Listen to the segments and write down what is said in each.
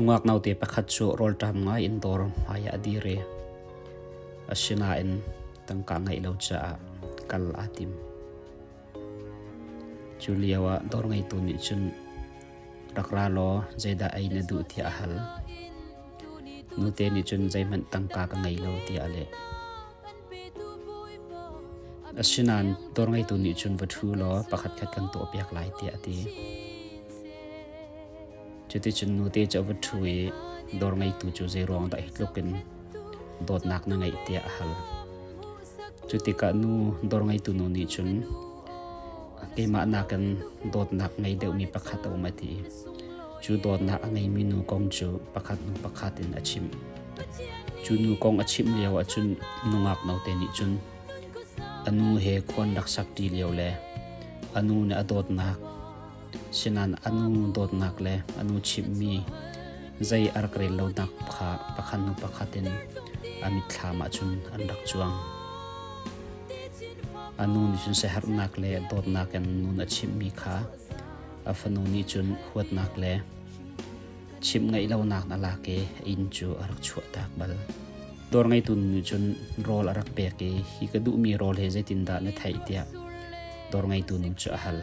Nungak note pakhat cu rawlṭam ngai in dawr hmai ah a dir i asinain tangka ngeih lo caah kal aa tim. Cu lio ah dawr ngeitu nih cun rak ra law zeidah ei na duh tiah a hal. Nute nih cun zeihmanh tangka ka ngei lo tiah a leh. Asinain dawr ngeitu nih cun va ṭhu law pakhatkhat kan tuahpiak lai tiah a ti. Cuticun nute cu a va ṭhu i dawr ngeitu cu zeiruang dah hi tluk in dawtnak na ngeih tiah a hal. Cu tikah nu dawr ngeitu nu nih cun keimah nakin dawtnak ngei deuhmi pakhat a um a ti. Cu dawtnak a ngeimi nu kong cu pakhat hnu pakhat in a chimh. Cu nu kong a chimh lio ahcun nungak note nih cun a nu he khuan rak sakṭi lio le a nu nih a dawtnak Sinain a nu dawtnak le a nu chimhmi zei a rak rel lonak kha pakhat hnu pakhat in a mitthlam ahcun an rak cuang. A nu nih cun siaherhnak le dawtnak in nun a chimhmi kha a fanu nih cun huatnak le chimh ngaih lonak a lak i a inn cu a rak chuahtak bal. Dawr ngeitu nih cun rawl a rak pek i hi ka duhmi rawl hi zeitindah na theih tiah dawr ngeitu nu cu a hal.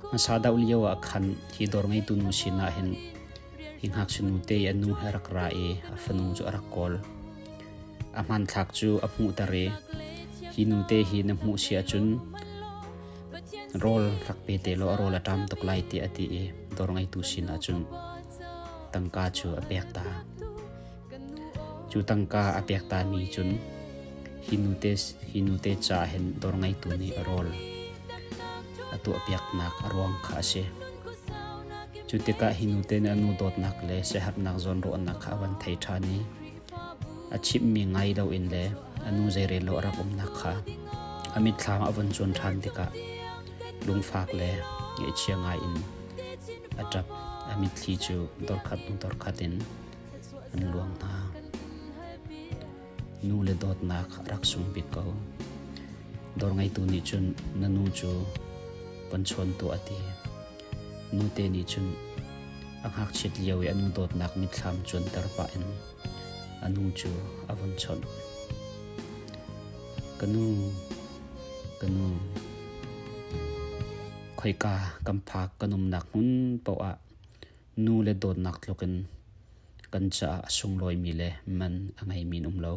Hmasa deuh lio ah khan hi dawr ngeitu nu sinah hin hi ngakchia nute i a nu he a rak ra i a fanu cu a rak kawl. A hmanthlak cu a hmuhter i hi nute hi na hmuh si ahcun rawl rak pe te law a rawl a ṭam tuk lai tiah a ti i dawr ngeitu sinah cun tangka cu a pek ta. Cu tangka a pek tami cun hi nute ca hin dawr ngeitu nih rawl a tuahpiaknak a ruang kha a si. Cu tikah hi nute nih a nu dawtnak le siaherhnak zawnruahnak kha a van thei ṭhan i a chimhmi ngai loin le a nu zeirel lo a rak umnak kha a mitthlam a von cuan ṭhan tikah lungfak le ngaihchia ngai in a ṭap. A mitthli cu dorkhat hnu dorkhat in an luang hna. Nu le dawtnak a rak sung bik ko. Dawr ngeitu nih cun na nu cu von chawn tuah a ti. Nute nih cun a ngakchiat lio i a nu dawtnak mitthlam cuanter pah in a nu cu a von chawnh. Ka nu, ka nu, khoika kan phak kan umnak hmun paoh ah nu le dawtnak tluk in kan caah a sunglawimi le man a ngeimi an um lo.